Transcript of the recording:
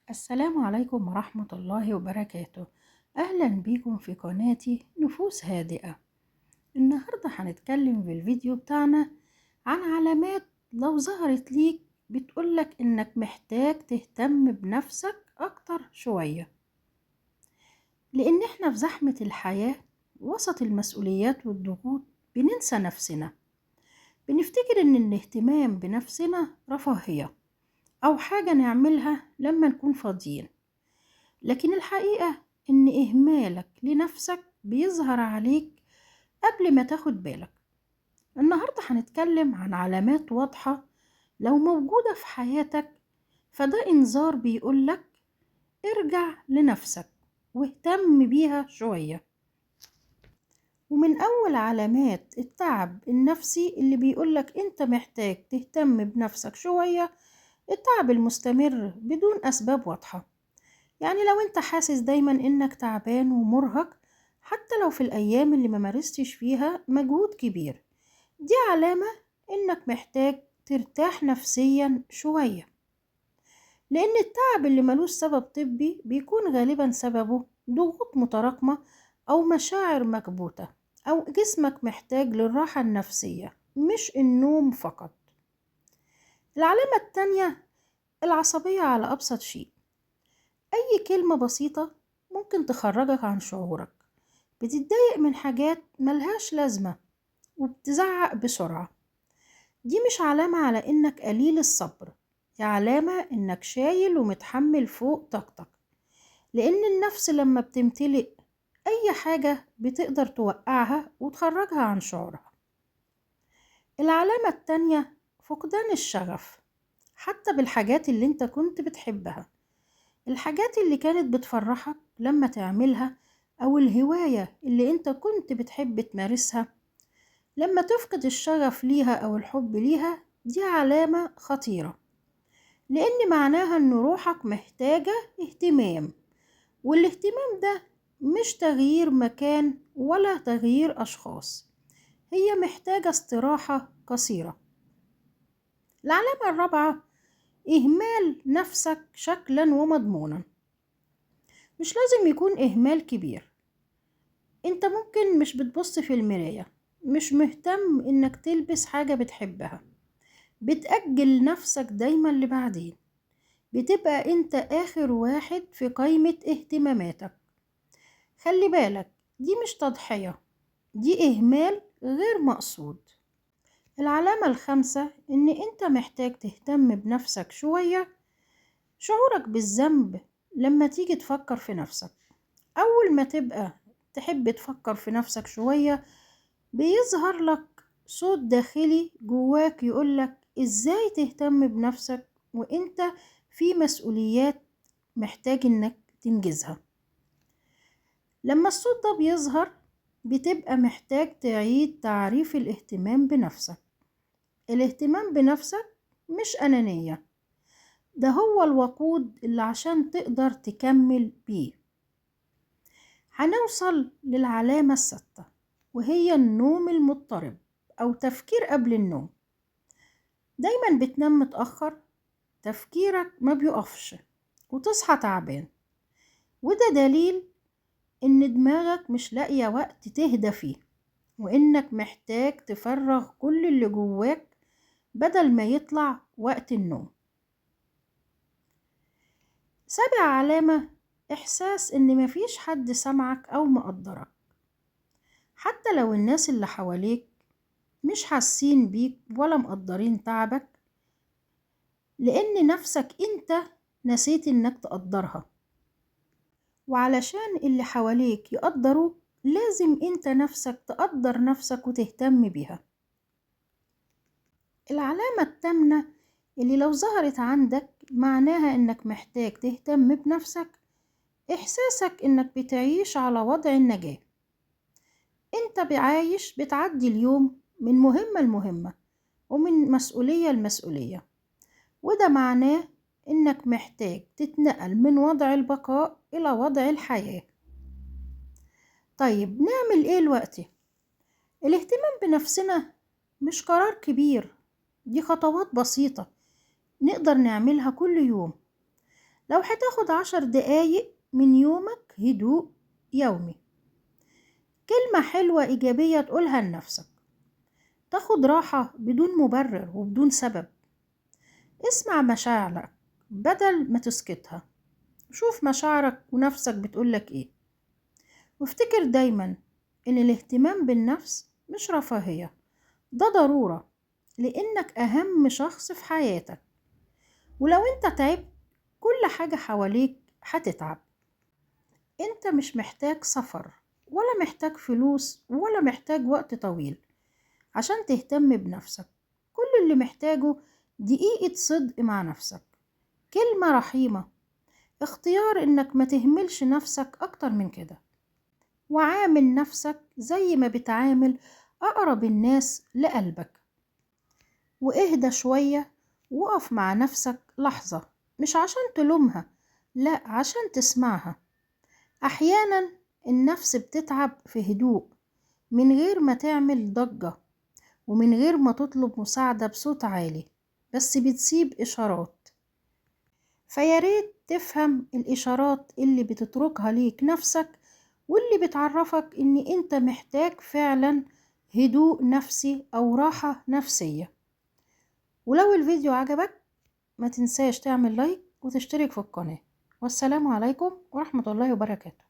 السلام عليكم ورحمة الله وبركاته. أهلا بيكم في قناتي نفوس هادئة. النهاردة هنتكلم في الفيديو بتاعنا عن علامات لو ظهرت ليك بتقولك إنك محتاج تهتم بنفسك أكتر شوية، لأن إحنا في زحمة الحياة وسط المسؤوليات والضغوط بننسى نفسنا، بنفتكر إن الاهتمام بنفسنا رفاهية أو حاجة نعملها لما نكون فاضيين، لكن الحقيقة إن إهمالك لنفسك بيظهر عليك قبل ما تاخد بالك. النهاردة هنتكلم عن علامات واضحة لو موجودة في حياتك، فده إنذار بيقولك ارجع لنفسك واهتم بيها شوية. ومن أول علامات التعب النفسي اللي بيقولك أنت محتاج تهتم بنفسك شوية التعب المستمر بدون أسباب واضحة. يعني لو أنت حاسس دايما إنك تعبان ومرهق حتى لو في الأيام اللي ما مارستش فيها مجهود كبير، دي علامة إنك محتاج ترتاح نفسيا شوية، لأن التعب اللي ملوش سبب طبي بيكون غالبا سببه ضغوط متراكمة أو مشاعر مكبوتة، أو جسمك محتاج للراحة النفسية مش النوم فقط. العلامة التانية العصبية على أبسط شيء. أي كلمة بسيطة ممكن تخرجك عن شعورك، بتتضايق من حاجات ملهاش لازمة وبتزعق بسرعة. دي مش علامة على إنك قليل الصبر، دي علامة إنك شايل ومتحمل فوق طاقتك، لأن النفس لما بتمتلئ أي حاجة بتقدر توقعها وتخرجها عن شعورها. العلامة التانية فقدان الشغف حتى بالحاجات اللي انت كنت بتحبها، الحاجات اللي كانت بتفرحك لما تعملها أو الهواية اللي انت كنت بتحب تمارسها، لما تفقد الشغف ليها أو الحب ليها دي علامة خطيرة، لأن معناها إن روحك محتاجة اهتمام، والاهتمام ده مش تغيير مكان ولا تغيير أشخاص، هي محتاجة استراحة قصيرة. العلامة الرابعة إهمال نفسك شكلا ومضمونا. مش لازم يكون إهمال كبير، أنت ممكن مش بتبص في المراية، مش مهتم إنك تلبس حاجة بتحبها، بتأجل نفسك دايما لبعدين، بتبقى أنت آخر واحد في قائمة اهتماماتك. خلي بالك دي مش تضحية، دي إهمال غير مقصود. العلامة الخامسة إن أنت محتاج تهتم بنفسك شوية. شعورك بالذنب لما تيجي تفكر في نفسك، أول ما تبقى تحب تفكر في نفسك شوية بيظهر لك صوت داخلي جواك يقولك إزاي تهتم بنفسك وإنت في مسؤوليات محتاج إنك تنجزها. لما الصوت ده بيظهر بتبقى محتاج تعيد تعريف الاهتمام بنفسك. الاهتمام بنفسك مش أنانية، ده هو الوقود اللي عشان تقدر تكمل بيه. هنوصل للعلامة السادسة وهي النوم المضطرب أو تفكير قبل النوم. دايما بتنام متأخر، تفكيرك ما بيقفش وتصحى تعبان، وده دليل إن دماغك مش لاقية وقت تهدى فيه، وإنك محتاج تفرغ كل اللي جواك بدل ما يطلع وقت النوم. سابع علامة إحساس إن مفيش حد سمعك أو مقدرك، حتى لو الناس اللي حواليك مش حاسين بيك ولا مقدرين تعبك، لأن نفسك أنت نسيت إنك تقدرها. وعلشان اللي حواليك يقدروك لازم انت نفسك تقدر نفسك وتهتم بيها. العلامة الثامنة اللي لو ظهرت عندك معناها انك محتاج تهتم بنفسك، احساسك انك بتعيش على وضع النجاة. انت بعايش بتعدي اليوم من مهمة لمهمة ومن مسؤولية لمسؤولية، وده معناه إنك محتاج تتنقل من وضع البقاء إلى وضع الحياة. طيب نعمل إيه الوقت؟ الاهتمام بنفسنا مش قرار كبير، دي خطوات بسيطة نقدر نعملها كل يوم. لو هتاخد 10 دقايق من يومك هدوء يومي، كلمة حلوة إيجابية تقولها لنفسك، تاخد راحة بدون مبرر وبدون سبب، اسمع مشاعرك بدل ما تسكتها، شوف مشاعرك ونفسك بتقولك ايه. وافتكر دايما ان الاهتمام بالنفس مش رفاهية، ده ضرورة، لانك اهم شخص في حياتك، ولو انت تعبت كل حاجة حواليك هتتعب. انت مش محتاج سفر ولا محتاج فلوس ولا محتاج وقت طويل عشان تهتم بنفسك، كل اللي محتاجه دقيقة صدق مع نفسك، كلمة رحيمة، اختيار انك ما تهملش نفسك اكتر من كده، وعامل نفسك زي ما بتعامل اقرب الناس لقلبك. واهدى شوية وقف مع نفسك لحظة، مش عشان تلومها، لا عشان تسمعها. احيانا النفس بتتعب في هدوء من غير ما تعمل ضجة ومن غير ما تطلب مساعدة بصوت عالي، بس بتسيب إشارات. فياريت تفهم الإشارات اللي بتتركها ليك نفسك، واللي بتعرفك إن أنت محتاج فعلا هدوء نفسي أو راحة نفسية. ولو الفيديو عجبك ما تنساش تعمل لايك وتشترك في القناة. والسلام عليكم ورحمة الله وبركاته.